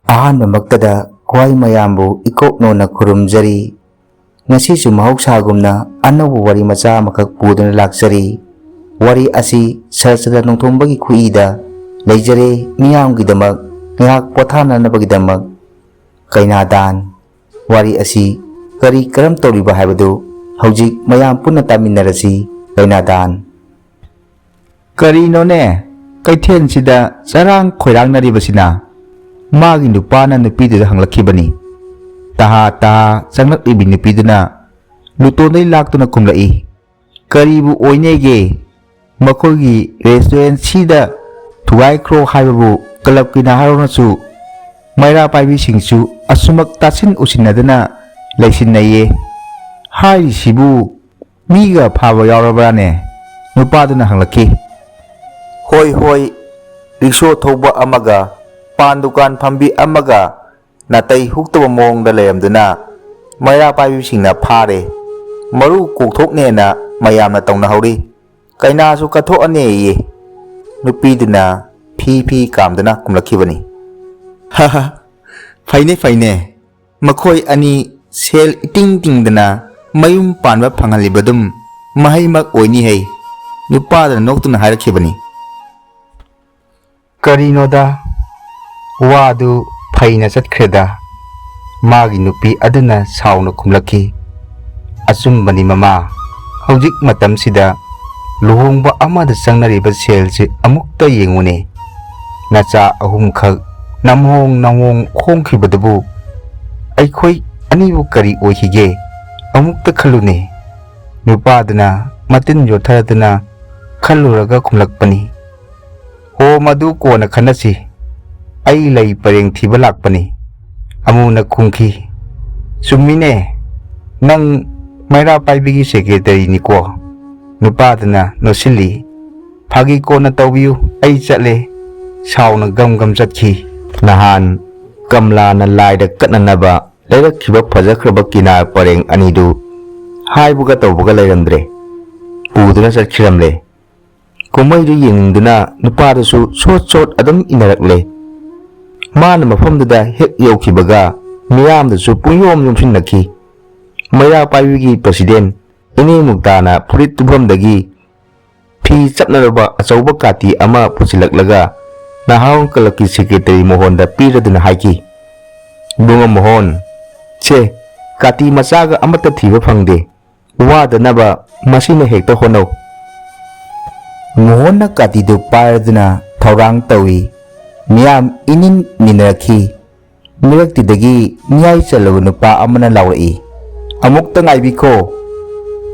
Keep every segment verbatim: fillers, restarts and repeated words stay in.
ꯑꯍꯥꯟꯕꯃꯛꯇꯗ ꯈ꯭ꯋꯥꯏ ꯃꯌꯥꯝꯕꯨ ꯏꯀꯣꯛꯅꯣꯅ ꯈꯨꯔꯨꯝꯖꯔꯤ꯫ ꯉꯁꯤꯁꯨ ꯃꯍꯧꯁꯥꯒꯨꯝꯅ ꯑꯅꯧꯕ ꯋꯥꯔꯤ ꯃꯆꯥ ꯑꯃꯈꯛ ꯄꯨꯗꯨꯅ ꯂꯥꯛꯆꯔꯤ꯫ ꯋꯥꯔꯤ ꯑꯁꯤ ꯁꯔꯆꯟꯗ꯭ꯔ ꯅꯣꯡꯊꯣꯝꯕꯒꯤ ꯈꯨꯠꯏꯗ ꯂꯩꯖꯔꯦ꯫ ꯃꯤꯌꯥꯝꯒꯤꯗꯃꯛ ꯉꯥꯏꯍꯥꯛ ꯄꯣꯊꯥꯅꯅꯕꯒꯤꯗꯃꯛ ꯀꯩꯅꯥꯗꯥꯟ꯫ ꯋꯥꯔꯤ ꯑꯁꯤ ꯀꯔꯤ ꯀꯔꯝ ꯇꯧꯔꯤꯕ ꯍꯥꯏꯕꯗꯨ ꯍꯧꯖꯤꯛ ꯃꯌꯥꯝ ꯄꯨꯟꯅ ꯇꯥꯃꯤꯟꯅꯔꯁꯤ꯫ ꯀꯩꯅꯥꯗꯥꯟ꯫ ꯀꯔꯤꯅꯣꯅꯦ ꯀꯩꯊꯦꯜꯁꯤꯗ ꯆꯔꯥꯡ ꯈꯣꯏꯔꯥꯡꯅꯔꯤꯕꯁꯤꯅ? ꯃꯥꯒꯤ ꯅꯨꯄꯥꯅ ꯅꯨꯄꯤꯗꯨꯗ ꯍꯪꯂꯛꯈꯤꯕꯅꯤ꯫ ꯇꯍꯥ ꯇꯍꯥ ꯆꯪꯂꯛꯂꯤꯕꯤ ꯅꯨꯄꯤꯗꯨꯅ ꯂꯨꯇꯣꯟꯗꯩ ꯂꯥꯛꯇꯨꯅ ꯈꯨꯝꯂꯛꯏ, "ꯀꯔꯤꯕꯨ ꯑꯣꯏꯅꯦꯒꯦ? ꯃꯈꯣꯏꯒꯤ ꯔꯦꯁꯇꯨꯔꯦꯟꯁꯤꯗ ꯊꯨꯒꯥꯏꯈ꯭ꯔꯣ ꯍꯥꯏꯕꯕꯨ ꯀ꯭ꯂꯕꯀꯤ ꯅꯍꯥꯔꯣꯜꯅꯁꯨ ꯃꯩꯔꯥ ꯄꯥꯏꯕꯤꯁꯤꯡꯁꯨ ꯑꯁꯨꯃꯛ ꯇꯥꯁꯤꯟ ꯎꯁꯤꯟꯅꯗꯅ ꯂꯩꯁꯤꯟꯅꯩꯌꯦ꯫ ꯍꯥꯏꯔꯤꯁꯤꯕꯨ ꯃꯤꯒ ꯐꯥꯕ ꯌꯥꯎꯔꯕ꯭ꯔꯥꯅꯦ?" ꯅꯨꯄꯥꯗꯨꯅ ꯍꯪꯂꯛꯈꯤ꯫ "ꯍꯣꯏ, ꯍꯣꯏ, ꯔꯤꯛꯁꯣ ꯊꯧꯕ ꯑꯃꯒ ꯄꯥꯟ ꯗꯨꯀꯥꯟ ꯐꯝꯕꯤ ꯑꯃꯒ ꯅꯥꯇꯩ ꯍꯨꯛꯇꯕ ꯃꯑꯣꯡꯗ ꯂꯩꯔꯝꯗꯨꯅ ꯃꯩꯔꯥ ꯄꯥꯏꯕꯤꯁꯤꯡꯅ ꯐꯥꯔꯦ꯫ ꯃꯔꯨ ꯀꯣꯛꯊꯣꯛꯅꯦꯅ ꯃꯌꯥꯝꯅ ꯇꯧꯅꯍꯧꯔꯤ꯫ ꯀꯩꯅꯥꯁꯨ ꯀꯠꯊꯣꯛꯑꯅꯦꯌꯦ꯫" ꯅꯨꯄꯤꯗꯨꯅ ꯐꯤ ꯐꯤ ꯀꯥꯝꯗꯨꯅ ꯈꯨꯝꯂꯛꯈꯤꯕꯅꯤ꯫ "ꯍꯥ ꯍꯥ, ꯐꯩꯅꯦ, ꯐꯩꯅꯦ꯫ ꯃꯈꯣꯏ ꯑꯅꯤ ꯁꯦꯜ ꯏꯇꯤꯡ ꯇꯤꯡꯗꯅ ꯃꯌꯨꯝ ꯄꯥꯟꯕ ꯐꯪꯍꯜꯂꯤꯕꯗꯨꯝ ꯃꯍꯩꯃꯛ ꯑꯣꯏꯅꯤ ꯍꯩ꯫" ꯅꯨꯄꯥꯗꯨꯅ ꯅꯣꯛꯇꯨꯅ ꯍꯥꯏꯔꯛꯈꯤꯕꯅꯤ꯫ ꯀꯔꯤꯅꯣꯗ, ꯋꯥꯗꯨ ꯐꯩꯅ ꯆꯠꯈ꯭ꯔꯦꯗ꯫ ꯃꯥꯒꯤ ꯅꯨꯄꯤ ꯑꯗꯨꯅ ꯁꯥꯎꯅ ꯈꯨꯝꯂꯛꯈꯤ, "ꯑꯆꯨꯝꯕꯅꯤ ꯃꯃꯥ, ꯍꯧꯖꯤꯛ ꯃꯇꯝꯁꯤꯗ ꯂꯨꯍꯣꯡꯕ ꯑꯃꯗ ꯆꯪꯅꯔꯤꯕ ꯁꯦꯜꯁꯤ ꯑꯃꯨꯛꯇ ꯌꯦꯡꯉꯨꯅꯦ꯫ ꯅꯆꯥ ꯑꯍꯨꯝꯈꯛ ꯅꯝꯍꯣꯡ ꯅꯝꯍꯣꯡ ꯈꯣꯡꯈꯤꯕꯗꯨꯕꯨ ꯑꯩꯈꯣꯏ ꯑꯅꯤꯕꯨ ꯀꯔꯤ ꯑꯣꯏꯈꯤꯒꯦ? ꯑꯃꯨꯛꯇ ꯈꯜꯂꯨꯅꯦ꯫" ꯅꯨꯄꯥꯗꯨꯅ ꯃꯇꯤꯟ ꯌꯣꯠꯊꯗꯨꯅ ꯈꯜꯂꯨꯔꯒ ꯈꯨꯝꯂꯛꯄꯅꯤ, "ꯍꯣ, ꯃꯗꯨ ꯀꯣꯟꯅ ꯈꯟꯅꯁꯤ꯫ ꯑꯩ ꯂꯩ ꯄꯔꯦꯡ ꯊꯤꯕ ꯂꯥꯛꯄꯅꯤ꯫" ꯑꯃꯨꯅ ꯈꯨꯝꯈꯤ, "ꯆꯨꯝꯃꯤꯅꯦ, ꯅꯪ ꯃꯩꯔꯥ ꯄꯥꯏꯕꯤꯒꯤ ꯁꯦꯀ꯭ꯔꯦꯇꯔꯤꯅꯤꯀꯣ?" ꯅꯨꯄꯥꯗꯨꯅ ꯅꯣꯠꯁꯤꯜꯂꯤ꯫ "ꯐꯥꯒꯤ ꯀꯣꯟꯅ ꯇꯧꯕꯤꯌꯨ, ꯑꯩ ꯆꯠꯂꯦ꯫" ꯁꯥꯎꯅ ꯒꯝ ꯒꯝ ꯆꯠꯈꯤ꯫ ꯅꯍꯥꯟ ꯀꯝꯂꯥꯅ ꯂꯥꯏꯗ ꯀꯠꯅꯅꯕ ꯂꯩꯔꯛꯈꯤꯕ ꯐꯖꯈ꯭ꯔꯕ ꯀꯤꯅꯥꯔ ꯄꯔꯦꯡ ꯑꯅꯤꯗꯨ ꯍꯥꯏꯕꯒ ꯇꯧꯕꯒ ꯂꯩꯔꯝꯗ꯭ꯔꯦ꯫ ꯄꯨꯗꯨꯅ ꯆꯠꯈꯤꯔꯝꯂꯦ꯫ ꯀꯨꯝꯍꯩꯗꯨ ꯌꯦꯡꯅꯤꯡꯗꯨꯅ ꯅꯨꯄꯥꯗꯨꯁꯨ ꯁꯣꯠ ꯁꯣꯠ ꯑꯗꯨꯝ ꯏꯟꯅꯔꯛꯂꯦ꯫ ꯃꯥꯅ ꯃꯐꯝꯗꯨꯗ ꯍꯦꯛ ꯌꯧꯈꯤꯕꯒ ꯃꯤꯌꯥꯝꯗꯨꯁꯨ ꯄꯨꯡꯌꯣꯝ ꯌꯣꯝꯁꯤꯟꯅꯈꯤ꯫ ꯃꯩꯔꯥ ꯄꯥꯏꯕꯤꯒꯤ president ꯏꯅꯦ ꯃꯨꯛꯇꯥꯅ ꯐꯨꯔꯤꯠ ꯇꯨꯝꯐꯝꯗꯒꯤ ꯐꯤ ꯆꯞꯅꯔꯕ ꯑꯆꯧꯕ ꯀꯥꯇꯤ ꯑꯃ ꯄꯨꯁꯤꯜꯂꯛꯂꯒ ꯅꯍꯥꯔꯣꯜ clubꯀꯤ secretary ꯃꯣꯍꯣꯟꯗ ꯄꯤꯔꯗꯨꯅ ꯍꯥꯏꯈꯤ, "ꯏꯕꯨꯡꯉꯣ ꯃꯣꯍꯣꯟ, ꯁꯦ, ꯀꯥꯇꯤ ꯃꯆꯥꯒ ꯑꯃꯠꯇ ꯊꯤꯕ ꯐꯪꯗꯦ꯫ ꯋꯥꯗꯅꯕ ꯃꯁꯤꯅ ꯍꯦꯛꯇ ꯍꯣꯠꯅꯧ꯫" ꯃꯣꯍꯣꯟꯅ ꯀꯥꯇꯤꯗꯨ ꯄꯥꯏꯔꯗꯨꯅ ꯊꯧꯔꯥꯡ ꯇꯧꯏ꯫ ꯃꯤꯌꯥꯝ ꯏꯅꯤꯟ ꯅꯤꯟꯅꯔꯛꯈꯤ꯫ ꯃꯤꯔꯛꯇꯨꯗꯒꯤ ꯃꯤꯌꯥꯏ ꯆꯜꯂꯕ ꯅꯨꯄꯥ ꯑꯃꯅ ꯂꯥꯎꯔꯛꯏ, "ꯑꯃꯨꯛꯇ ꯉꯥꯏꯕꯤꯈꯣ꯫"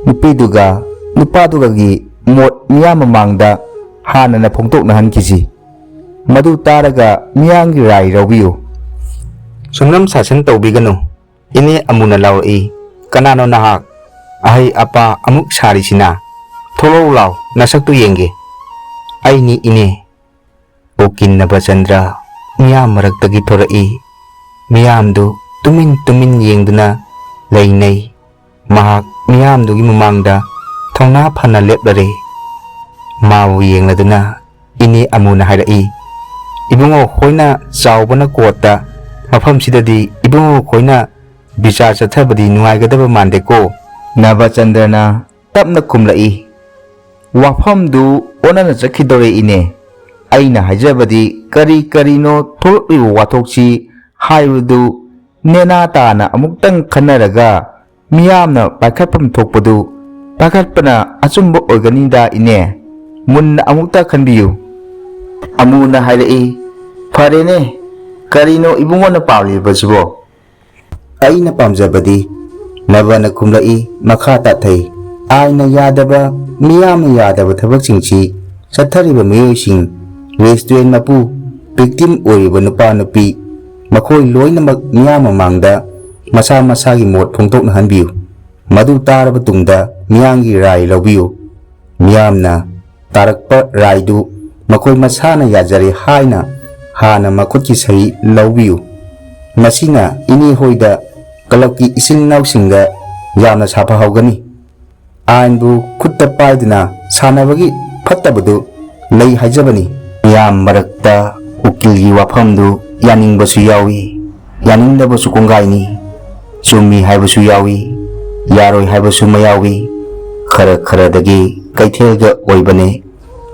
ꯅꯨꯄꯤꯗꯨꯒ ꯅꯨꯄꯥꯗꯨꯒꯒꯤ ꯃꯣꯠ ꯃꯤꯌꯥꯝ ꯃꯃꯥꯡꯗ ꯍꯥꯟꯅꯅ ꯐꯣꯡꯗꯣꯛꯅꯍꯟꯈꯤꯁꯤ꯫ ꯃꯗꯨ ꯇꯥꯔꯒ ꯃꯤꯌꯥꯝꯒꯤ ꯔꯥꯏ ꯂꯧꯕꯤꯌꯨ꯫ ꯁꯨꯡꯅꯝ ꯁꯥꯁꯟ ꯇꯧꯕꯤꯒꯅꯨ꯫ ꯏꯅꯦ ꯑꯃꯨꯅ ꯂꯥꯎꯔꯛꯏ, "ꯀꯅꯥꯅꯣ ꯅꯍꯥꯛ? ꯑꯍꯩ ꯑꯄꯥ ꯑꯃꯨꯛ ꯁꯥꯔꯤꯁꯤꯅ? ꯊꯣꯛꯂꯛꯎ ꯂꯥꯎ, ꯅꯁꯛꯇꯨ ꯌꯦꯡꯒꯦ꯫" "ꯑꯩꯅꯤ ꯏꯅꯦ꯫" ꯎꯀꯤꯜ ꯅꯕꯆꯟꯗ꯭ꯔ ꯃꯤꯌꯥꯝ ꯃꯔꯛꯇꯒꯤ ꯊꯣꯔꯛꯏ꯫ ꯃꯤꯌꯥꯝꯗꯨ ꯇꯨꯃꯤꯟ ꯇꯨꯃꯤꯟ ꯌꯦꯡꯗꯨꯅ ꯂꯩꯅꯩ꯫ ꯃꯍꯥꯛ ꯃꯤꯌꯥꯝꯗꯨꯒꯤ ꯃꯃꯥꯡꯗ ꯊꯧꯅꯥ ꯐꯅ ꯂꯦꯞꯂꯔꯦ꯫ ꯃꯥꯕꯨ ꯌꯦꯡꯂꯗꯨꯅ ꯏꯅꯦ ꯑꯃꯨꯅ ꯍꯥꯏꯔꯛꯏ, "ꯏꯕꯨꯡꯉꯣ ꯈꯣꯏꯅ ꯆꯥꯎꯕꯅ ꯀꯣꯠꯇ ꯃꯐꯝꯁꯤꯗꯗꯤ ꯏꯕꯨꯡꯉꯣ ꯈꯣꯏꯅ ꯕꯤꯆꯥꯔ ꯆꯠꯊꯕꯗꯤ ꯅꯨꯡꯉꯥꯏꯒꯗꯕ ꯃꯥꯟꯗꯦꯀꯣ?" ꯅꯕꯆꯟꯗ꯭ꯔꯅ ꯇꯞꯅ ꯈꯨꯝꯂꯛꯏ, "ꯋꯥꯐꯝꯗꯨ ꯑꯣꯟꯅꯅ ꯆꯠꯈꯤꯗꯧꯔꯦ ꯏꯅꯦ꯫ ꯑꯩꯅ ꯍꯥꯏꯖꯕꯗꯤ ꯀꯔꯤ ꯀꯔꯤꯅꯣ ꯊꯣꯛꯂꯛꯂꯤꯕ ꯋꯥꯊꯣꯛꯁꯤ ꯍꯥꯏꯕꯗꯨ ꯅꯦꯅꯥ ꯇꯥꯅ ꯑꯃꯨꯛꯇꯪ ꯈꯟꯅꯔꯒ ꯃꯤꯌꯥꯝꯅ ꯄꯥꯏꯈꯠꯐꯝ ꯊꯣꯛꯄꯗꯨ ꯄꯥꯏꯈꯠꯄꯅ ꯑꯆꯨꯝꯕ ꯑꯣꯏꯒꯅꯤꯗ ꯏꯅꯦ꯫" ꯃꯨꯟꯅ ꯑꯃꯨꯛꯇ ꯈꯟꯕꯤꯌꯨ꯫ ꯑꯃꯨꯅ ꯍꯥꯏꯔꯛꯏ, "ꯐꯔꯦꯅꯦ, ꯀꯔꯤꯅꯣ ꯏꯕꯨꯡꯉꯣꯅ ꯄꯥꯝꯂꯤꯕꯁꯤꯕꯣ?" "ꯑꯩꯅ ꯄꯥꯝꯖꯕꯗꯤ," ꯅꯕꯅ ꯈꯨꯝꯂꯛꯏ ꯃꯈꯥ ꯇꯥꯊꯩ, "ꯑꯥꯏꯟꯅ ꯌꯥꯗꯕ, ꯃꯤꯌꯥꯝꯅ ꯌꯥꯗꯕ ꯊꯕꯛꯁꯤꯡꯁꯤ ꯆꯠꯊꯔꯤꯕ ꯃꯤꯑꯣꯏꯁꯤꯡ, restaurant ꯃꯄꯨ, victim ꯑꯣꯏꯔꯤꯕ ꯅꯨꯄꯥ ꯅꯨꯄꯤ, ꯃꯈꯣꯏ ꯂꯣꯏꯅꯃꯛ ꯃꯤꯌꯥꯝ ꯃꯃꯥꯡꯗ ꯃꯁꯥ ꯃꯁꯥꯒꯤ ꯃꯣꯠ ꯐꯣꯡꯗꯣꯛꯅꯍꯟꯕꯤꯌꯨ꯫ ꯃꯗꯨ ꯇꯥꯔꯕ ꯇꯨꯡꯗ ꯃꯤꯌꯥꯝꯒꯤ ꯔꯥꯏ ꯂꯧꯕꯤꯌꯨ꯫ ꯃꯤꯌꯥꯝꯅ ꯇꯥꯔꯛꯄ ꯔꯥꯏꯗꯨ ꯃꯈꯣꯏ ꯃꯁꯥꯅ ꯌꯥꯖꯔꯦ ꯍꯥꯏꯅ ꯍꯥꯟꯅ ꯃꯈꯨꯠꯀꯤ ꯁꯍꯤ ꯂꯧꯕꯤꯌꯨ꯫ ꯃꯁꯤꯅ ꯏꯅꯦ ꯍꯣꯏꯗ, clubꯀꯤ ꯏꯆꯤꯟ ꯏꯅꯥꯎꯁꯤꯡꯗ ꯌꯥꯝꯅ ꯁꯥꯐꯍꯧꯒꯅꯤ꯫ ꯑꯥꯏꯟꯕꯨ ꯈꯨꯠꯇ ꯄꯥꯏꯗꯨꯅ ꯁꯥꯟꯅꯕꯒꯤ ꯐꯠꯇꯕꯗꯨ ꯂꯩ ꯍꯥꯏꯖꯕꯅꯤ꯫" ꯃꯤꯌꯥꯝ ꯃꯔꯛꯇ ꯎꯀꯤꯜꯒꯤ ꯋꯥꯐꯝꯗꯨ ꯌꯥꯅꯤꯡꯕꯁꯨ ꯌꯥꯎꯏ, ꯌꯥꯅꯤꯡꯗꯕꯁꯨ ꯀꯣꯡꯒꯥꯏꯅꯤ꯫ ꯆꯨꯝꯃꯤ ꯍꯥꯏꯕꯁꯨ ꯌꯥꯎꯏ, ꯌꯥꯔꯣꯏ ꯍꯥꯏꯕꯁꯨ ꯑꯃ ꯌꯥꯎꯏ꯫ ꯈꯔ ꯈꯔꯗꯒꯤ ꯀꯩꯊꯦꯜꯒ ꯑꯣꯏꯕꯅꯦ꯫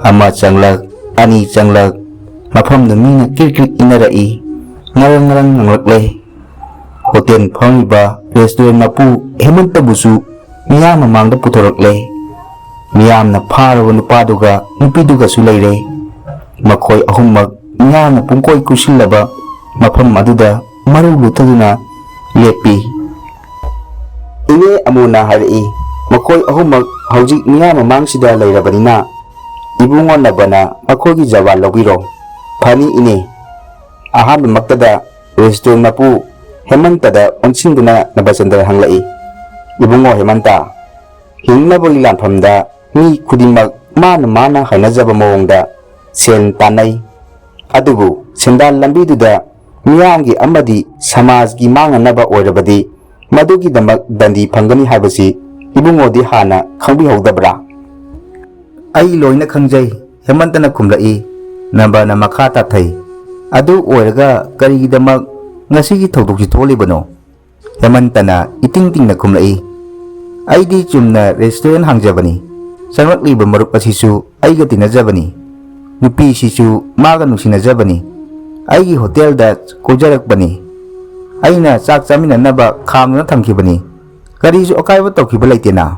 ꯑꯃ ꯆꯪꯂꯛ, ꯑꯅꯤ ꯆꯪꯂꯛ, ꯃꯐꯝꯗꯨ ꯃꯤꯅ ꯀ꯭ꯔꯤꯛ ꯀ꯭ꯔꯤꯛ ꯏꯟꯅꯔꯛꯏ, ꯉꯔꯪ ꯉꯔꯪ ꯉꯪꯂꯛꯂꯦ꯫ ꯍꯣꯇꯦꯜ ꯐꯝꯃꯤꯕ ꯔꯦꯁꯇꯨꯔꯦꯟ ꯃꯄꯨ ꯍꯦꯃꯟꯇꯕꯨꯁꯨ ꯃꯤꯌꯥꯝ ꯃꯃꯥꯡꯗ ꯄꯨꯊꯣꯔꯛꯂꯦ꯫ ꯃꯤꯌꯥꯝꯅ ꯐꯥꯔꯕ ꯅꯨꯄꯥꯗꯨꯒ ꯅꯨꯄꯤꯗꯨꯒꯁꯨ ꯂꯩꯔꯦ꯫ ꯃꯈꯣꯏ ꯑꯍꯨꯝꯃꯛ ꯃꯤꯌꯥꯝꯅ ꯄꯨꯡꯀꯣꯏ ꯀꯣꯏꯁꯤꯜꯂꯕ ꯃꯐꯝ ꯑꯗꯨꯗ ꯃꯔꯨ ꯂꯨꯊꯗꯨꯅ ꯂꯦꯞꯄꯤ꯫ ꯏꯅꯦ ꯑꯃꯨꯅ ꯍꯥꯏꯔꯛꯏ, "ꯃꯈꯣꯏ ꯑꯍꯨꯝꯃꯛ ꯍꯧꯖꯤꯛ ꯃꯤꯌꯥꯝ ꯃꯃꯥꯡꯁꯤꯗ ꯂꯩꯔꯕꯅꯤꯅ ꯏꯕꯨꯡꯉꯣ ꯅꯕꯅ ꯃꯈꯣꯏꯒꯤ ꯖꯕꯥꯟ ꯂꯧꯕꯤꯔꯣ꯫ ꯐꯅꯤ ꯏꯅꯦ꯫" ꯑꯍꯥꯟꯕꯃꯛꯇꯗ ꯔꯦꯁꯇꯨꯔꯦꯟ ꯃꯄꯨ ꯍꯦꯃꯟꯇꯗ ꯑꯣꯟꯁꯤꯟꯗꯨꯅ ꯅꯕꯆꯟꯗ꯭ꯔ ꯍꯪꯂꯛꯏ, "ꯏꯕꯨꯡꯉꯣ ꯍꯦꯃꯟꯇ, ꯍꯤꯡꯅꯕꯒꯤ ꯂꯥꯟꯐꯝꯗ ꯃꯤ ꯈꯨꯗꯤꯡꯃꯛ ꯃꯥꯅ ꯃꯥꯅ ꯍꯩꯅꯖꯕ ꯃꯑꯣꯡꯗ ꯁꯦꯟ ꯇꯥꯟꯅꯩ꯫ ꯑꯗꯨꯕꯨ ꯁꯦꯟꯗꯥꯟ ꯂꯝꯕꯤꯗꯨꯗ ꯃꯤꯌꯥꯝꯒꯤ ꯑꯃꯗꯤ ꯁꯃꯥꯖꯒꯤ ꯃꯥꯡꯅꯅꯕ ꯑꯣꯏꯔꯕꯗꯤ ꯃꯗꯨꯒꯤꯗꯃꯛ ꯗꯟꯗꯤ ꯐꯪꯒꯅꯤ ꯍꯥꯏꯕꯁꯤ ꯏꯕꯨꯡꯉꯣꯗꯤ ꯍꯥꯟꯅ ꯈꯪꯕꯤꯍꯧꯗꯕ꯭ꯔꯥ?" "ꯑꯩ ꯂꯣꯏꯅ ꯈꯪꯖꯩ," ꯍꯦꯃꯟꯇꯅ ꯈꯨꯝꯂꯛꯏ꯫ ꯅꯕꯅ ꯃꯈꯥ ꯇꯥꯊꯩ, "ꯑꯗꯨ ꯑꯣꯏꯔꯒ ꯀꯔꯤꯒꯤꯗꯃꯛ ꯉꯁꯤꯒꯤ ꯊꯧꯗꯣꯛꯁꯤ ꯊꯣꯛꯂꯤꯕꯅꯣ?" ꯍꯦꯃꯟꯇꯅ ꯏꯇꯤꯡ ꯇꯤꯡꯅ ꯈꯨꯝꯂꯛꯏ, "ꯑꯩꯗꯤ ꯆꯨꯝꯅ ꯔꯦꯁꯇꯨꯔꯦꯟ ꯍꯥꯡꯖꯕꯅꯤ꯫ ꯆꯪꯂꯛꯂꯤꯕ ꯃꯔꯨꯞ ꯑꯁꯤꯁꯨ ꯑꯩꯒ ꯇꯤꯟꯅꯖꯕꯅꯤ꯫ ꯅꯨꯄꯤꯁꯤꯁꯨ ꯃꯥꯒ ꯅꯨꯡꯁꯤꯅꯖꯕꯅꯤ꯫ ꯑꯩꯒꯤ ꯍꯣꯇꯦꯜꯗ ꯀꯣꯏꯖꯔꯛꯄꯅꯤ꯫ ꯑꯩꯅ ꯆꯥꯛ ꯆꯥꯃꯤꯟꯅꯅꯕ ꯈꯥꯝꯗꯨꯅ ꯊꯝꯈꯤꯕꯅꯤ꯫ ꯀꯔꯤꯁꯨ ꯑꯀꯥꯏꯕ ꯇꯧꯈꯤꯕ ꯂꯩꯇꯦꯅ꯫"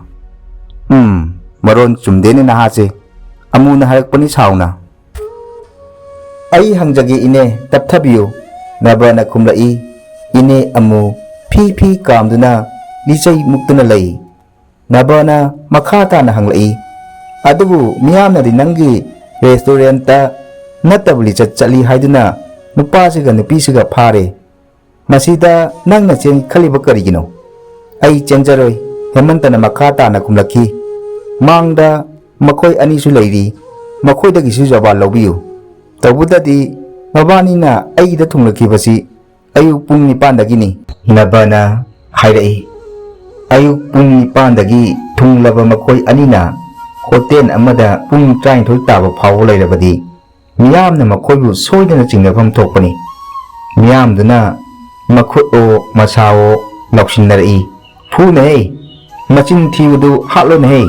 "ꯎꯝ, ꯃꯔꯣꯟ ꯆꯨꯝꯗꯦꯅꯦ ꯅꯍꯥꯁꯦ," ꯑꯃꯨꯅ ꯍꯥꯏꯔꯛꯄꯅꯤ ꯁꯥꯎꯅ꯫ "ꯑꯩ ꯍꯪꯖꯒꯦ ꯏꯅꯦ, ꯇꯞꯊꯕꯤꯌꯨ," ꯅꯕꯅ ꯈꯨꯝꯂꯛꯏ꯫ ꯏꯅꯦ ꯑꯃꯨ ꯐꯤ ꯐꯤ ꯀꯥꯝꯗꯨꯅ ꯂꯤꯆꯩ ꯃꯨꯛꯇꯨꯅ ꯂꯩ꯫ ꯅꯕꯅ ꯃꯈꯥ ꯇꯥꯅ ꯍꯪꯂꯛꯏ, "ꯑꯗꯨꯕꯨ ꯃꯤꯌꯥꯝꯅꯗꯤ ꯅꯪꯒꯤ ꯔꯦꯁꯇꯨꯔꯦꯟꯇ ꯅꯠꯇꯕ ꯂꯤꯆꯠ ꯆꯠꯂꯤ ꯍꯥꯏꯗꯨꯅ ꯅꯨꯄꯥꯁꯤꯒ ꯅꯨꯄꯤꯁꯤꯒ ꯐꯥꯔꯦ꯫ ꯃꯁꯤꯗ ꯅꯪꯅ ꯆꯦꯟ ꯈꯜꯂꯤꯕ ꯀꯔꯤꯒꯤꯅꯣ?" "ꯑꯩ ꯆꯦꯟꯖꯔꯣꯏ," ꯍꯦꯃꯟꯇꯅ ꯃꯈꯥ ꯇꯥꯅ ꯈꯨꯝꯂꯛꯈꯤ꯫ "ꯃꯥꯡꯗ ꯃꯈꯣꯏ ꯑꯅꯤꯁꯨ ꯂꯩꯔꯤ, ꯃꯈꯣꯏꯗꯒꯤꯁꯨ ꯖꯕꯥꯟ ꯂꯧꯕꯤꯌꯨ꯫ ꯇꯧꯕꯗꯗꯤ ꯃꯕꯥꯅꯤꯅ ꯑꯩꯒꯤꯗ ꯊꯨꯡꯂꯛꯈꯤꯕꯁꯤ ꯑꯌꯨꯛ ꯄꯨꯡ ꯅꯤꯄꯥꯟꯗꯒꯤꯅꯤ," ꯅꯕꯅ ꯍꯥꯏꯔꯛꯏ꯫ "ꯑꯌꯨꯛ ꯄꯨꯡ ꯅꯤꯄꯥꯟꯗꯒꯤ ꯊꯨꯡꯂꯕ ꯃꯈꯣꯏ ꯑꯅꯤꯅ ꯍꯣꯇꯦꯜ ꯑꯃꯗ ꯄꯨꯡ ꯇꯔꯥꯅꯤꯊꯣꯏ ꯇꯥꯕ ꯐꯥꯎꯕ ꯂꯩꯔꯕꯗꯤ ꯃꯤꯌꯥꯝꯅ ꯃꯈꯣꯏꯕꯨ ꯁꯣꯏꯗꯅ ꯆꯤꯡꯅꯐꯝ ꯊꯣꯛꯄꯅꯤ꯫ ꯃꯤꯌꯥꯝꯗꯨꯅ ꯃꯈꯨꯠꯑꯣ ꯃꯁꯥꯑꯣ ꯂꯥꯎꯁꯤꯟꯅꯔꯛꯏ꯫ "ꯐꯨꯅꯦꯍꯦ! ꯃꯆꯤꯟ ꯊꯤꯕꯗꯨ ꯍꯥꯠꯂꯣꯅꯦꯍꯦ!"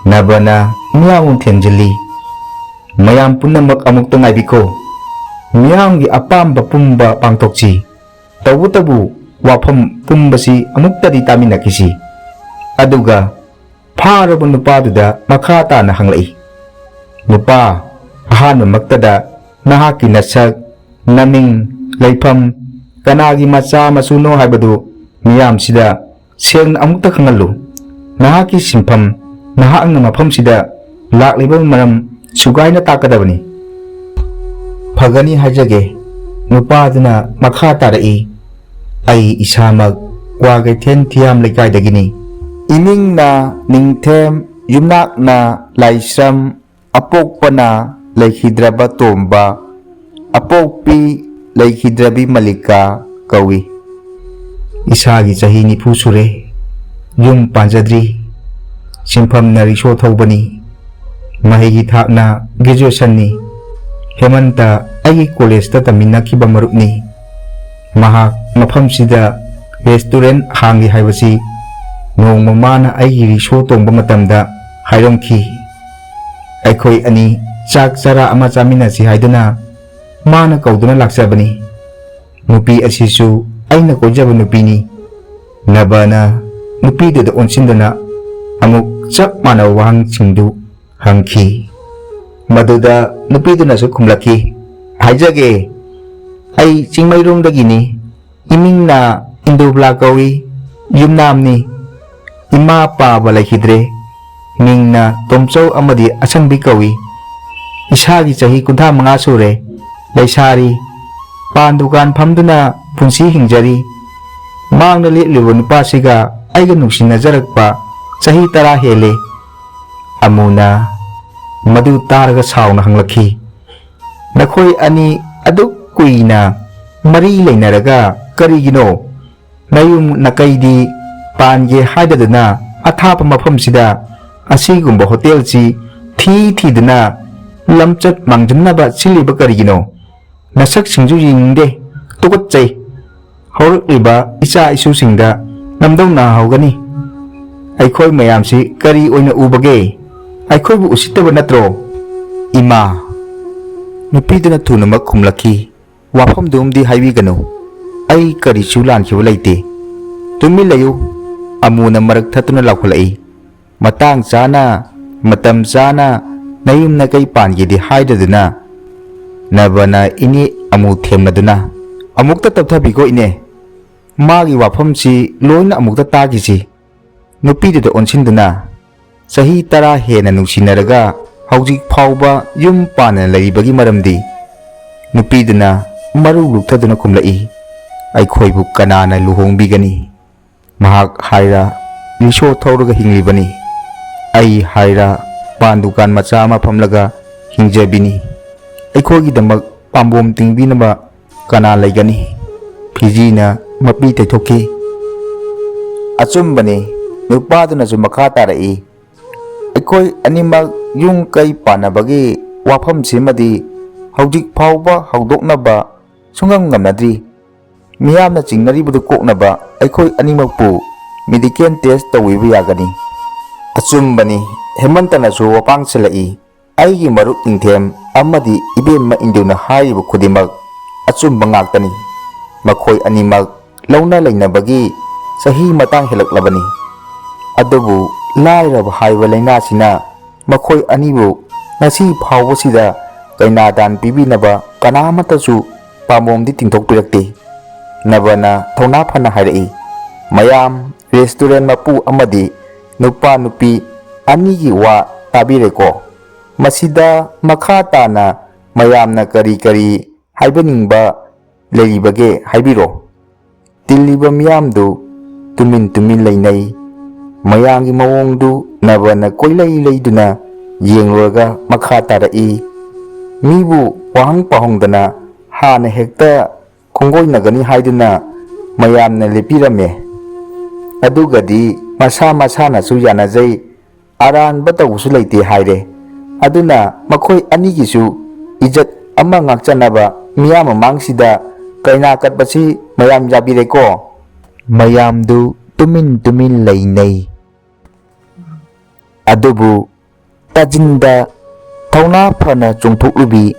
ꯅꯕꯅ ꯃꯤꯌꯥꯝꯕꯨ ꯊꯦꯝꯖꯤꯜꯂꯤ꯫ "ꯃꯌꯥꯝ ꯄꯨꯝꯅꯃꯛ ꯑꯃꯨꯛꯇ ꯉꯥꯏꯕꯤꯈꯣ꯫ ꯃꯤꯌꯥꯝꯒꯤ ꯑꯄꯥꯝꯕ ꯄꯨꯝꯕ ꯄꯥꯡꯊꯣꯛꯁꯤ꯫ ꯇꯧꯕꯇꯕꯨ ꯋꯥꯐꯝ ꯄꯨꯝꯕꯁꯤ ꯑꯃꯨꯛꯇꯗꯤ ꯇꯥꯃꯤꯟꯅꯈꯤꯁꯤ꯫" ꯑꯗꯨꯒ ꯐꯥꯔꯕ ꯅꯨꯄꯥꯗꯨꯗ ꯃꯈꯥ ꯇꯥꯅ ꯍꯪꯂꯛꯏ, "ꯅꯨꯄꯥ, ꯑꯍꯥꯟꯕꯃꯛꯇꯗ ꯅꯍꯥꯛꯀꯤ ꯅꯁꯛ, ꯅꯃꯤꯡ, ꯂꯩꯐꯝ, ꯀꯅꯥꯒꯤ ꯃꯆꯥ ꯃꯁꯨꯅꯣ ꯍꯥꯏꯕꯗꯨ ꯃꯤꯌꯥꯝꯁꯤꯗ ꯁꯦꯡꯅ ꯑꯃꯨꯛꯇ ꯈꯪꯍꯜꯂꯨ꯫ ꯅꯍꯥꯛꯀꯤ ꯁꯤꯟꯐꯝ, ꯅꯍꯥꯛꯅ ꯃꯐꯝꯁꯤꯗ ꯂꯥꯛꯂꯤꯕ ꯃꯔꯝ ꯁꯨꯒꯥꯏꯅ ꯇꯥꯛꯀꯗꯕꯅꯤ꯫" "ꯐꯒꯅꯤ ꯍꯥꯏꯖꯒꯦ꯫" ꯅꯨꯄꯥꯗꯨꯅ ꯃꯈꯥ ꯇꯥꯔꯛꯏ, "ꯑꯩ ꯏꯁꯥꯃꯛ ꯀ꯭ꯋꯥꯀꯩꯊꯦꯜ ꯊꯤꯌꯥꯝ ꯂꯩꯀꯥꯏꯗꯒꯤꯅꯤ꯫ ꯏꯃꯤꯡꯅ ꯅꯤꯡꯊꯦꯝ, ꯌꯨꯝꯅꯥꯛꯅ ꯂꯥꯏꯁ꯭ꯔꯝ, ꯑꯄꯣꯛꯄꯅ ꯂꯩꯈꯤꯗ꯭ꯔꯕ ꯇꯣꯝꯕ, ꯑꯄꯣꯛꯄꯤ ꯂꯩꯈꯤꯗ꯭ꯔꯕꯤ ꯃꯂꯤꯀꯥ ꯀꯧꯏ꯫ ꯏꯁꯥꯒꯤ ꯆꯍꯤ ꯅꯤꯐꯨ ꯁꯨꯔꯦ꯫ ꯌꯨꯝ ꯄꯥꯟꯖꯗ꯭ꯔꯤ꯫ ꯁꯤꯟꯐꯝꯅ ꯔꯤꯛꯁꯣ ꯊꯧꯕꯅꯤ꯫ ꯃꯍꯩꯒꯤ ꯊꯥꯛꯅ ꯒ꯭ꯔꯦꯖꯨꯑꯦꯁꯟꯅꯤ꯫ ꯍꯦꯃꯟꯇ ꯑꯩꯒꯤ ꯀꯣꯂꯦꯖꯇ ꯇꯝꯃꯤꯟꯅꯈꯤꯕ ꯃꯔꯨꯞꯅꯤ꯫ ꯃꯍꯥꯛ ꯃꯐꯝꯁꯤꯗ ꯔꯦꯁꯇꯨꯔꯦꯟ ꯍꯥꯡꯂꯤ ꯍꯥꯏꯕꯁꯤ ꯅꯣꯡꯃ ꯃꯥꯅ ꯑꯩꯒꯤ ꯔꯤꯛꯁꯣ ꯇꯣꯡꯕ ꯃꯇꯝꯗ ꯍꯥꯏꯔꯝꯈꯤ꯫ ꯑꯩꯈꯣꯏ ꯑꯅꯤ ꯆꯥꯛ ꯆꯔꯥ ꯑꯃ ꯆꯥꯃꯤꯟꯅꯁꯤ ꯍꯥꯏꯗꯨꯅ ꯃꯥꯅ ꯀꯧꯗꯨꯅ ꯂꯥꯛꯆꯕꯅꯤ꯫ ꯅꯨꯄꯤ ꯑꯁꯤꯁꯨ ꯑꯩꯅ ꯀꯣꯏꯖꯕ ꯅꯨꯄꯤꯅꯤ꯫ ꯅꯕꯅ ꯅꯨꯄꯤꯗꯨꯗ ꯑꯣꯟꯁꯤꯟꯗꯨꯅ ꯑꯃꯨꯛ ꯆꯞ ꯃꯥꯟꯅꯕ ꯋꯥꯍꯪꯁꯤꯡꯗꯨ ꯍꯪꯈꯤ꯫ ꯃꯗꯨꯗ ꯅꯨꯄꯤꯗꯨꯅꯁꯨ ꯈꯨꯝꯂꯛꯈꯤ, "ꯍꯥꯏꯖꯒꯦ, ꯑꯩ ꯆꯤꯡꯃꯩꯔꯣꯡꯗꯒꯤꯅꯤ꯫ ꯏꯃꯤꯡꯅ ꯏꯟꯗꯨꯕꯂꯥ ꯀꯧꯏ꯫ ꯌꯨꯝꯅꯥꯝꯅꯤ꯫ ꯏꯃꯥ ꯄꯥꯕ ꯂꯩꯈꯤꯗ꯭ꯔꯦ꯫ ꯃꯤꯡꯅ ꯇꯣꯝꯆꯧ ꯑꯃꯗꯤ ꯑꯁꯪꯕꯤ ꯀꯧꯏ꯫ ꯏꯁꯥꯒꯤ ꯆꯍꯤ ꯀꯨꯟꯊ꯭ꯔꯥ ꯃꯉꯥ ꯁꯨꯔꯦ꯫ ꯂꯩꯁꯥꯔꯤ꯫ ꯄꯥꯟ ꯗꯨꯀꯥꯟ ꯐꯝꯗꯨꯅ ꯄꯨꯟꯁꯤ ꯍꯤꯡꯖꯔꯤ꯫ ꯃꯥꯡꯗ ꯂꯦꯞꯂꯤꯕ ꯅꯨꯄꯥꯁꯤꯒ ꯑꯩꯒ ꯅꯨꯡꯁꯤꯅꯖꯔꯛꯄ ꯆꯍꯤ ꯇꯔꯥ ꯍꯦꯜꯂꯦ꯫" ꯑꯃꯨꯅ ꯃꯗꯨ ꯇꯥꯔꯒ ꯁꯥꯎꯅ ꯍꯪꯂꯛꯈꯤ, "ꯅꯈꯣꯏ ꯑꯅꯤ ꯑꯗꯨꯛ ꯀꯨꯏꯅ ꯃꯔꯤ ꯂꯩꯅꯔꯒ ꯀꯔꯤꯒꯤꯅꯣ ꯅꯌꯨꯝ ꯅꯀꯩꯗꯤ ꯄꯥꯟꯒꯦ ꯍꯥꯏꯗꯗꯅ ꯑꯊꯥꯞꯄ ꯃꯐꯝꯁꯤꯗ ꯑꯁꯤꯒꯨꯝꯕ ꯍꯣꯇꯦꯜꯁꯤ ꯊꯤ ꯊꯤꯗꯨꯅ ꯂꯝꯆꯠ ꯃꯥꯡꯖꯟꯅꯕ ꯁꯤꯜꯂꯤꯕ ꯀꯔꯤꯒꯤꯅꯣ? ꯅꯁꯛꯁꯤꯡꯁꯨ ꯌꯦꯡꯅꯤꯡꯗꯦ꯫ ꯇꯨꯀꯠꯆꯩ꯫ ꯍꯧꯔꯛꯂꯤꯕ ꯏꯆꯥ ꯏꯁꯨꯁꯤꯡꯗ ꯅꯝꯗꯧ ꯅꯥꯍꯧꯒꯅꯤ꯫ ꯑꯩꯈꯣꯏ ꯃꯌꯥꯝꯁꯤ ꯀꯔꯤ ꯑꯣꯏꯅ ꯎꯕꯒꯦ? ꯑꯩꯈꯣꯏꯕꯨ ꯎꯁꯤꯠꯇꯕ ꯅꯠꯇ꯭ꯔꯣ? ꯏꯃꯥ꯫ ꯅꯨꯄꯤꯗꯨꯅ ꯊꯨꯅꯃꯛ ꯈꯨꯝꯂꯛꯈꯤ, "ꯋꯥꯐꯝꯗꯨꯝꯗꯤ ꯍꯥꯏꯕꯤꯒꯅꯨ꯫ ꯑꯩ ꯀꯔꯤꯁꯨ ꯂꯥꯟꯈꯤꯕ ꯂꯩꯇꯦ꯫ ꯇꯨꯃꯤꯟ ꯂꯩꯌꯨ꯫" ꯑꯃꯨꯅ ꯃꯔꯛ ꯊꯠꯇꯨꯅ ꯂꯥꯎꯈꯠꯂꯛꯏ, "ꯃꯇꯥꯡ ꯆꯥꯅ, ꯃꯇꯝ ꯆꯥꯅ ꯅꯌꯨꯝ ꯅꯀꯩ ꯄꯥꯟꯒꯦꯗꯤ ꯍꯥꯏꯗꯗꯨꯅ, ꯅꯕꯅ ꯏꯅꯦ ꯑꯃꯨ ꯊꯦꯝꯅꯗꯨꯅ ꯑꯃꯨꯛꯇ ꯇꯞꯊꯕꯤꯈꯣ ꯏꯅꯦ꯫ ꯃꯥꯒꯤ ꯋꯥꯐꯝꯁꯤ ꯂꯣꯏꯅ ꯑꯃꯨꯛꯇ ꯇꯥꯈꯤꯁꯤ꯫" ꯅꯨꯄꯤꯗꯨꯗ ꯑꯣꯟꯁꯤꯟꯗꯨꯅ, "ꯆꯍꯤ ꯇꯔꯥ ꯍꯦꯟꯅ ꯅꯨꯡꯁꯤꯅꯔꯒ ꯍꯧꯖꯤꯛ ꯐꯥꯎꯕ ꯌꯨꯝ ꯄꯥꯟꯗꯅ ꯂꯩꯔꯤꯕꯒꯤ ꯃꯔꯝꯗꯤ?" ꯅꯨꯄꯤꯗꯨꯅ ꯃꯔꯨ ꯂꯨꯛꯊꯗꯨꯅ ꯈꯨꯝꯂꯛꯏ, "ꯑꯩꯈꯣꯏꯕꯨ ꯀꯅꯥꯅ ꯂꯨꯍꯣꯡꯕꯤꯒꯅꯤ?" ꯃꯍꯥꯛ ꯍꯥꯏꯔ ꯔꯤꯛꯁꯣ ꯊꯧꯔꯒ ꯍꯤꯡꯂꯤꯕꯅꯤ꯫ ꯑꯩ ꯍꯥꯏꯔ ꯄꯥꯟ ꯗꯨꯀꯥꯟ ꯃꯆꯥ ꯑꯃ ꯐꯝꯂꯒ ꯍꯤꯡꯖꯕꯤꯅꯤ꯫ ꯑꯩꯈꯣꯏꯒꯤꯗꯃꯛ ꯄꯥꯝꯕꯣꯝ ꯇꯤꯡꯕꯤꯅꯕ ꯀꯅꯥ ꯂꯩꯒꯅꯤ? ꯐꯤꯖꯤꯅ ꯃꯄꯤ ꯇꯩꯊꯣꯛꯈꯤ꯫ ꯑꯆꯨꯝꯕꯅꯤ, ꯅꯨꯄꯥꯗꯨꯅꯁꯨ ꯃꯈꯥ ꯇꯥꯔꯛꯏ, ꯑꯩꯈꯣꯏ ꯑꯅꯤꯃꯛ ꯌꯨꯝ ꯀꯩ ꯄꯥꯟꯅꯕꯒꯤ ꯋꯥꯐꯝꯁꯤꯃꯗꯤ ꯍꯧꯖꯤꯛ ꯐꯥꯎꯕ ꯍꯧꯗꯣꯛꯅꯕ ꯁꯨꯡꯉꯝ ꯉꯝꯅꯗ꯭ꯔꯤ꯫ ꯃꯤꯌꯥꯝꯅ ꯆꯤꯡꯅꯔꯤꯕꯗꯨ ꯀꯣꯛꯅꯕ ꯑꯩꯈꯣꯏ ꯑꯅꯤꯃꯛꯄꯨ ꯃꯦꯗꯤꯀꯦꯜ ꯇꯦꯁ ꯇꯧꯕꯤꯕ ꯌꯥꯒꯅꯤ꯫ ꯑꯆꯨꯝꯕꯅꯤ, ꯍꯦꯃꯟꯇꯅꯁꯨ ꯋꯥꯄꯥꯡ ꯁꯤꯜꯂꯛꯏ꯫ ꯑꯩꯒꯤ ꯃꯔꯨꯞ ꯅꯤꯡꯊꯦꯝ ꯑꯃꯗꯤ ꯏꯕꯦꯝꯃ ꯏꯟꯗꯨꯅ ꯍꯥꯏꯔꯤꯕ ꯈꯨꯗꯤꯡꯃꯛ ꯑꯆꯨꯝꯕ ꯉꯥꯛꯇꯅꯤ꯫ ꯃꯈꯣꯏ ꯑꯅꯤꯃꯛ ꯂꯧꯅ ꯂꯩꯅꯕꯒꯤ ꯆꯍꯤ ꯃꯇꯥꯡ ꯍꯦꯜꯂꯛꯂꯕꯅꯤ꯫ ꯑꯗꯨꯕꯨ ꯂꯥꯏꯔꯕ ꯍꯥꯏꯕ ꯂꯥꯏꯅꯥꯁꯤꯅ ꯃꯈꯣꯏ ꯑꯅꯤꯕꯨ ꯉꯁꯤ ꯐꯥꯎꯕꯁꯤꯗ ꯀꯩꯅꯥꯗꯥꯟ ꯄꯤꯕꯤꯅꯕ ꯀꯅꯥꯃꯠꯇꯁꯨ ꯄꯥꯝꯕꯣꯝꯗꯤ ꯇꯤꯡꯊꯣꯛꯄꯤꯔꯛꯇꯦ꯫ ꯅꯕꯅ ꯊꯧꯅꯥ ꯐꯅ ꯍꯥꯏꯔꯛꯏ, "ꯃꯌꯥꯝ, ꯔꯦꯁꯇꯨꯔꯦꯟ ꯃꯄꯨ ꯑꯃꯗꯤ ꯅꯨꯄꯥ ꯅꯨꯄꯤ ꯑꯅꯤꯒꯤ ꯋꯥ ꯇꯥꯕꯤꯔꯦꯀꯣ? ꯃꯁꯤꯗ ꯃꯈꯥ ꯇꯥꯅ ꯃꯌꯥꯝꯅ ꯀꯔꯤ ꯀꯔꯤ ꯍꯥꯏꯕꯤꯅꯤꯡꯕ ꯂꯩꯔꯤꯕꯒꯦ ꯍꯥꯏꯕꯤꯔꯣ꯫" ꯇꯤꯜꯂꯤꯕ ꯃꯤꯌꯥꯝꯗꯨ ꯇꯨꯃꯤꯟ ꯇꯨꯃꯤꯟ ꯂꯩꯅꯩ꯫ ꯃꯌꯥꯝꯒꯤ ꯃꯑꯣꯡꯗꯨ ꯅꯕꯅ ꯀꯣꯏꯂꯩ ꯂꯩꯗꯨꯅ ꯌꯦꯡꯂꯨꯔꯒ ꯃꯈꯥ ꯇꯥꯔꯛꯏ, "ꯃꯤꯕꯨ ꯋꯥꯍꯪ ꯄꯥꯎꯍꯪꯗꯅ ꯍꯥꯟꯅ ꯍꯦꯛꯇ ꯈꯣꯡꯒꯣꯏꯅꯒꯅꯤ ꯍꯥꯏꯗꯨꯅ ꯃꯌꯥꯝꯅ ꯂꯦꯞꯄꯤꯔꯝꯃꯦ꯫ ꯑꯗꯨꯒꯗꯤ ꯃꯁꯥ ꯃꯁꯥꯅꯁꯨ ꯌꯥꯅꯖꯩ, ꯑꯔꯥꯟꯕ ꯇꯧꯕꯁꯨ ꯂꯩꯇꯦ ꯍꯥꯏꯔꯦ꯫ ꯑꯗꯨꯅ ꯃꯈꯣꯏ ꯑꯅꯤꯒꯤꯁꯨ ꯏꯖꯠ ꯑꯃ ꯉꯥꯛꯆꯅꯕ ꯃꯤꯌꯥꯝ ꯃꯃꯥꯡꯁꯤꯗ ꯀꯩꯅꯥ ꯀꯠꯄꯁꯤ ꯃꯌꯥꯝ ꯌꯥꯕꯤꯔꯦꯀꯣ? ꯃꯌꯥꯝꯗꯨ ꯇꯨꯃꯤꯟ ꯇꯨꯃꯤꯟ ꯂꯩꯅꯩ꯫ ꯑꯗꯨꯕꯨ ꯇꯥꯖꯤꯟꯗ ꯊꯧꯅꯥ ꯐꯅ ꯆꯣꯡꯊꯣꯛꯂꯨꯕꯤ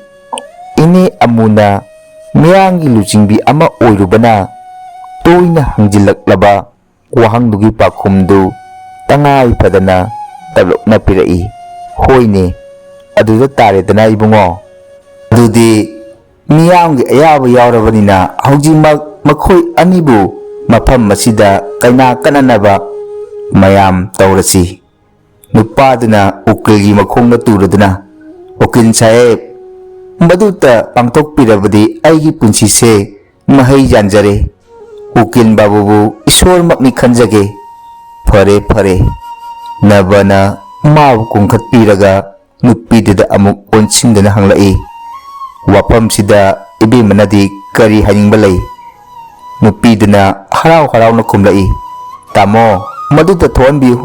ꯏꯅꯦ ꯑꯃꯨꯅ ꯃꯤꯌꯥꯝꯒꯤ ꯂꯨꯆꯤꯡꯕꯤ ꯑꯃ ꯑꯣꯏꯔꯨꯕꯅ ꯇꯣꯏꯅ ꯍꯪꯖꯤꯜꯂꯛꯂꯕ ꯋꯥꯍꯪꯗꯨꯒꯤ ꯄꯥꯎꯈꯨꯝꯗꯨ ꯇꯉꯥꯏ ꯐꯗꯅ ꯇꯞꯂꯞꯅ ꯄꯤꯔꯛꯏ꯫ "ꯍꯣꯏꯅꯦ, ꯑꯗꯨꯗ ꯇꯥꯔꯦꯗꯅ ꯏꯕꯨꯡꯉꯣ꯫ ꯑꯗꯨꯗꯤ ꯃꯤꯌꯥꯝꯒꯤ ꯑꯌꯥꯕ ꯌꯥꯎꯔꯕꯅꯤꯅ ꯍꯧꯖꯤꯛꯃꯛ ꯃꯈꯣꯏ ꯑꯅꯤꯕꯨ ꯃꯐꯝ ꯑꯁꯤꯗ ꯀꯩꯅꯥ ꯀꯠꯅꯅꯕ ꯃꯌꯥꯝ ꯇꯧꯔꯁꯤ꯫" ꯅꯨꯄꯥꯗꯨꯅ ꯎꯀꯤꯜꯒꯤ ꯃꯈꯣꯡꯗ ꯇꯨꯔꯗꯨꯅ, "ꯎꯀꯤꯜ ꯁꯥꯍꯦꯕ, ꯃꯗꯨꯇ ꯄꯥꯡꯊꯣꯛꯄꯤꯔꯕꯗꯤ ꯑꯩꯒꯤ ꯄꯨꯟꯁꯤꯁꯦ ꯃꯍꯩ ꯌꯥꯟꯖꯔꯦ꯫ ꯎꯀꯤꯜ ꯕꯥꯕꯨꯕꯨ ꯏꯁꯣꯔꯃꯛꯅꯤ ꯈꯟꯖꯒꯦ꯫ ꯐꯔꯦ, ꯐꯔꯦ꯫" ꯅꯕꯅ ꯃꯥꯕꯨ ꯀꯣꯟꯈꯠꯄꯤꯔꯒ ꯅꯨꯄꯤꯗꯨꯗ ꯑꯃꯨꯛ ꯑꯣꯟꯁꯤꯟꯗꯨꯅ ꯍꯪꯂꯛꯏ꯫ ꯋꯥꯐꯝꯁꯤꯗ ꯏꯕꯦꯝꯃꯅꯗꯤ ꯀꯔꯤ ꯍꯥꯏꯅꯤꯡꯕ ꯂꯩ? ꯅꯨꯄꯤꯗꯨꯅ ꯍꯔꯥꯎ ꯍꯔꯥꯎꯅ ꯈꯨꯝꯂꯛꯏ, "ꯇꯥꯃꯣ, ꯃꯗꯨꯗ ꯊꯣꯛꯍꯟꯕꯤꯌꯨ꯫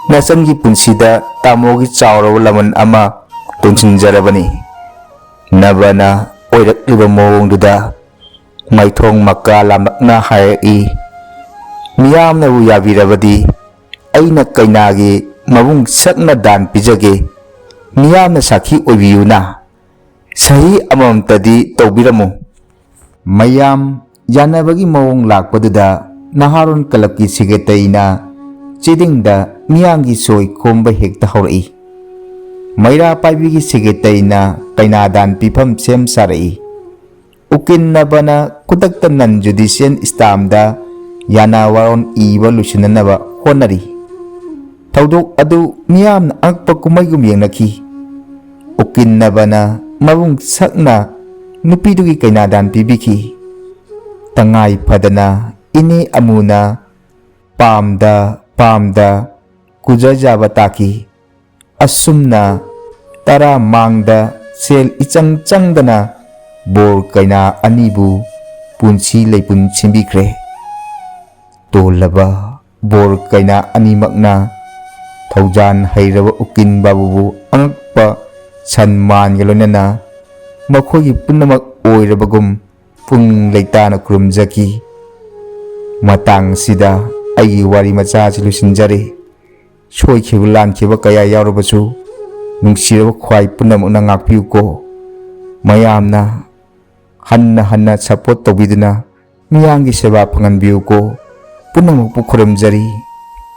ꯅꯆꯟꯒꯤ ꯄꯨꯟꯁꯤꯗ ꯇꯥꯃꯣꯒꯤ ꯆꯥꯎꯔꯕ ꯂꯃꯟ ꯑꯃ ꯇꯣꯟꯁꯤꯟꯖꯔꯕꯅꯤ꯫" ꯅꯕꯅ ꯑꯣꯏꯔꯛꯂꯤꯕ ꯃꯑꯣꯡꯗꯨꯗ ꯃꯥꯏꯊꯣꯡ ꯃꯀꯥ ꯂꯥꯝꯂꯛꯅ ꯍꯥꯏꯔꯛꯏ, "ꯃꯤꯌꯥꯝꯅꯕꯨ ꯌꯥꯕꯤꯔꯕꯗꯤ ꯑꯩꯅ ꯀꯩꯅꯥꯒꯤ ꯃꯕꯨꯡ ꯁꯛꯅ ꯗꯥꯟ ꯄꯤꯖꯒꯦ꯫ ꯃꯤꯌꯥꯝꯅ ꯁꯥꯈꯤ ꯑꯣꯏꯕꯤꯌꯨꯅ꯫ ꯁꯍꯤ ꯑꯃꯃꯝꯇꯗꯤ ꯇꯧꯕꯤꯔꯝꯃꯨ꯫" ꯃꯌꯥꯝ ꯌꯥꯅꯕꯒꯤ ꯃꯑꯣꯡ ꯂꯥꯛꯄꯗꯨꯗ ꯅꯍꯥꯔꯣꯟ ꯀꯂꯕꯀꯤ ꯁꯦꯀ꯭ꯔꯦꯇꯔꯤꯅ ꯆꯦꯗꯤꯡꯗ ꯃꯤꯌꯥꯝꯒꯤ ꯁꯣꯏ ꯈꯣꯝꯕ ꯍꯦꯛꯇ ꯍꯧꯔꯛꯏ꯫ ꯃꯩꯔꯥ ꯄꯥꯏꯕꯤꯒꯤ ꯁꯦꯀ꯭ꯔꯦꯇꯔꯤꯅ ꯀꯩꯅꯥꯗꯥꯟ ꯄꯤꯐꯝ ꯁꯦꯝ ꯁꯥꯔꯛꯏ꯫ ꯎꯀꯤꯜ ꯅꯕꯅ ꯈꯨꯗꯛꯇ ꯅꯟ ꯖꯨꯗꯤꯁꯤꯌꯦꯜ ꯁ꯭ꯇꯥꯝꯗ ꯌꯥꯅ ꯋꯥꯔꯣꯟ ꯏꯕ ꯂꯣꯏꯁꯤꯟꯅꯅꯕ ꯍꯣꯠꯅꯔꯤ꯫ ꯊꯧꯗꯣꯛ ꯑꯗꯨ ꯃꯤꯌꯥꯝꯅ ꯑꯉꯛꯄ ꯀꯨꯝꯍꯩꯒꯨꯝ ꯌꯦꯡꯅꯈꯤ꯫ ꯎꯀꯤꯜ ꯅꯕꯅ ꯃꯕꯨꯡ ꯁꯛꯅ ꯅꯨꯄꯤꯗꯨꯒꯤ ꯀꯩꯅꯥꯗꯥꯟ ꯄꯤꯕꯤꯈꯤ꯫ ꯇꯉꯥꯏ ꯐꯗꯅ ꯏꯅꯦ ꯑꯃꯨꯅ ꯄꯥꯝꯗ ꯄꯥꯝꯗ ꯀꯨꯖꯖꯥꯕ ꯇꯥꯈꯤ꯫ ꯑꯁꯨꯝꯅ ꯇꯔꯥ ꯃꯥꯡꯗ ꯁꯦꯜ ꯏꯆꯪ ꯆꯪꯗꯅ ꯕꯣꯔ ꯀꯩꯅꯥ ꯑꯅꯤꯕꯨ ꯄꯨꯟꯁꯤ ꯂꯩꯄꯨꯟ ꯁꯦꯝꯕꯤꯈ꯭ꯔꯦ꯫ ꯇꯣꯜꯂꯕ ꯕꯣꯔ ꯀꯩꯅꯥ ꯑꯅꯤꯃꯛꯅ ꯊꯧꯖꯥꯟ ꯍꯩꯔꯕ ꯎꯀꯤꯜ ꯕꯥꯕꯨꯕꯨ ꯑꯉꯛꯄ ꯁꯟꯃꯥꯟꯒ ꯂꯣꯏꯅꯅ ꯃꯈꯣꯏꯒꯤ ꯄꯨꯝꯅꯃꯛ ꯑꯣꯏꯔꯕꯒꯨꯝ ꯄꯨꯡ ꯂꯩꯇꯥꯅ ꯈꯨꯔꯨꯝꯖꯈꯤ꯫ ꯃꯇꯥꯡ ꯑꯁꯤꯗ ꯑꯩꯒꯤ ꯋꯥꯔꯤ ꯃꯆꯥ ꯑꯁꯤ ꯂꯣꯏꯁꯤꯟꯖꯔꯦ꯫ ꯁꯣꯏꯈꯤꯕ ꯂꯥꯟꯈꯤꯕ ꯀꯌꯥ ꯌꯥꯎꯔꯕꯁꯨ, ꯅꯨꯡꯁꯤꯔꯕ ꯈ꯭ꯋꯥꯏ ꯄꯨꯝꯅꯃꯛꯅ ꯉꯥꯛꯄꯤꯌꯨꯀꯣ꯫ ꯃꯌꯥꯝꯅ ꯍꯟꯅ ꯍꯟꯅ support ꯇꯧꯕꯤꯗꯨꯅ ꯃꯤꯌꯥꯝꯒꯤ ꯁꯦꯕꯥ ꯐꯪꯍꯟꯕꯤꯌꯨꯀꯣ꯫ ꯄꯨꯝꯅꯃꯛꯄꯨ ꯈꯨꯔꯨꯝꯖꯔꯤ꯫